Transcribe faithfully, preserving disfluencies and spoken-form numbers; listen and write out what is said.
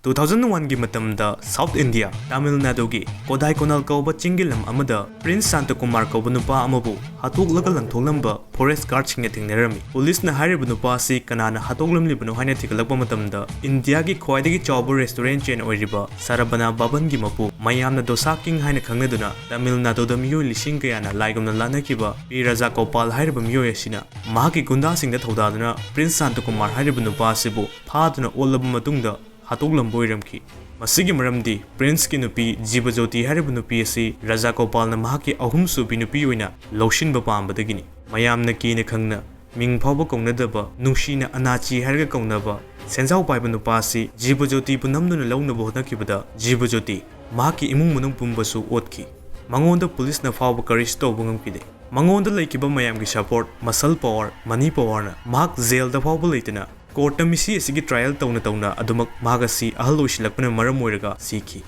Two thousand ꯋꯥꯟꯒꯤ ꯃꯇꯝꯗ south India, Tamil ꯅꯥꯗꯨꯒꯤ ꯀꯣꯗꯥꯏꯀꯣꯅꯥꯜ ꯀꯧꯕ ꯆꯤꯡꯒꯤ ꯂꯝ ꯑꯃꯗ ꯄ꯭ꯔꯤꯟꯁ ꯁꯥꯟꯇ ꯀꯨꯃꯥꯔ ꯀꯧꯕ ꯅꯨꯄꯥ ꯑꯃꯕꯨ ꯍꯥꯠꯇꯣꯛꯂꯒ ꯂꯪꯊꯣꯛꯂꯝꯕ ꯐꯣꯔꯦꯁ ꯒꯥꯔꯗꯁꯤꯡꯅ ꯊꯦꯡꯅꯔꯝꯃꯤ꯫ ꯄꯨꯂꯤꯁꯅ ꯍꯥꯏꯔꯤꯕ ꯅꯨꯄꯥ ꯑꯁꯤ ꯀꯅꯥꯅ ꯍꯥꯠꯇꯣꯛꯂꯝꯂꯤꯕꯅꯣ ꯍꯥꯏꯅ ꯊꯤꯒꯠꯂꯛꯄ ꯃꯇꯝꯗ, ꯏꯟꯗꯤꯌꯥꯒꯤ ꯈ꯭ꯋꯥꯏꯗꯒꯤ ꯆꯥꯎꯕ ꯔꯦꯁꯇꯨꯔꯦꯟ ꯆꯦꯟ ꯑꯣꯏꯔꯤꯕ ꯁꯔꯕꯅꯥ ꯚꯕꯟꯒꯤ ꯃꯄꯨ, ꯃꯌꯥꯝꯅ ꯗꯣꯁꯥ ꯀꯤꯡ ꯍꯥꯏꯅ ꯈꯪꯅꯗꯨꯅ ꯇꯥꯃꯤꯜ ꯅꯥꯗꯨꯗ ꯃꯤꯑꯣꯏ ꯂꯤꯁꯤꯡ ꯀꯌꯥꯅ ꯂꯥꯏꯒꯨꯝꯅ ꯂꯥꯠꯅꯈꯤꯕ ꯄꯤ ꯔꯥꯖꯥ ꯒꯣꯄꯥꯜ ꯍꯥꯏꯔꯤꯕ ꯃꯤꯑꯣꯏ ꯑꯁꯤꯅ ꯃꯍꯥꯛꯀꯤ ꯒꯨꯟꯗꯥꯁꯤꯡꯗ ꯊꯧꯗꯥꯗꯨꯅ ꯄ꯭ꯔꯤꯟꯁ ꯁꯥꯟꯇ ꯀꯨꯃꯥꯔ ꯍꯥꯏꯔꯤꯕ ꯅꯨꯄꯥ ꯑꯁꯤꯕꯨ ꯐꯥꯗꯨꯅ ꯑꯣꯠꯂꯕ ꯃꯇꯨꯡꯗ ꯍꯥꯠꯇꯣꯛꯂꯝꯕ ꯑꯣꯏꯔꯝꯈꯤ꯫ ꯃꯁꯤꯒꯤ ꯃꯔꯝꯗꯤ ꯄ꯭ꯔꯤꯟꯁꯀꯤ ꯅꯨꯄꯤ ꯖꯤꯕꯖꯣꯇꯤ ꯍꯥꯏꯔꯤꯕ ꯅꯨꯄꯤ ꯑꯁꯤ ꯔꯥꯖꯥ ꯒꯣꯄꯥꯜꯅ ꯃꯍꯥꯛꯀꯤ ꯑꯍꯨꯝꯁꯨꯕꯤ ꯅꯨꯄꯤ ꯑꯣꯏꯅ ꯂꯧꯁꯤꯟꯕ ꯄꯥꯝꯕꯗꯒꯤꯅꯤ꯫ ꯃꯌꯥꯝꯅ ꯀꯤꯅ ꯈꯪꯅ ꯃꯤꯡ ꯐꯥꯎꯕ ꯀꯧꯅꯗꯕ, ꯅꯨꯡꯁꯤꯅ ꯑꯅꯥꯆꯤ ꯍꯥꯏꯔꯒ ꯀꯧꯅꯕ ꯁꯦꯟꯖꯥꯎ ꯄꯥꯏꯕ ꯅꯨꯄꯥ ꯑꯁꯤ ꯖꯤꯕꯖꯣꯇꯤꯕꯨ ꯅꯝꯗꯨꯅ ꯂꯧꯅꯕ ꯍꯣꯠꯅꯈꯤꯕꯗ ꯖꯤꯕꯖꯣꯇꯤ ꯃꯍꯥꯛꯀꯤ ꯏꯃꯨꯡ ꯃꯅꯨꯡ ꯄꯨꯝꯕꯁꯨ ꯑꯣꯠꯈꯤ꯫ ꯃꯉꯣꯟꯗ ꯄꯨꯂꯤꯁꯅ ꯐꯥꯎꯕ ꯀꯔꯤꯁꯨ ꯇꯧꯕ ꯉꯝꯈꯤꯗꯦ꯫ ꯃꯉꯣꯟꯗ ꯂꯩꯈꯤꯕ ꯃꯌꯥꯝꯒꯤ ꯁꯄꯣꯔꯠ, ꯃꯁꯜ ꯄꯋꯥꯔ, ꯃꯅꯤ ꯄꯋꯥꯔꯅ ꯃꯍꯥꯛ ꯖꯦꯜꯗ ꯐꯥꯎꯕ ꯂꯩꯇꯅ ꯀꯣꯔꯠꯇ ꯃꯤꯁꯤ ꯑꯁꯤꯒꯤ ꯇ꯭ꯔꯥꯏꯌꯦꯜ ꯇꯧꯅ ꯇꯧꯅ ꯑꯗꯨꯃꯛ ꯃꯍꯥꯛ ꯑꯁꯤ ꯑꯍꯜ ꯑꯣꯏꯁꯤꯜꯂꯛꯄꯅ ꯃꯔꯝ ꯑꯣꯏꯔꯒ ꯁꯤꯈꯤ꯫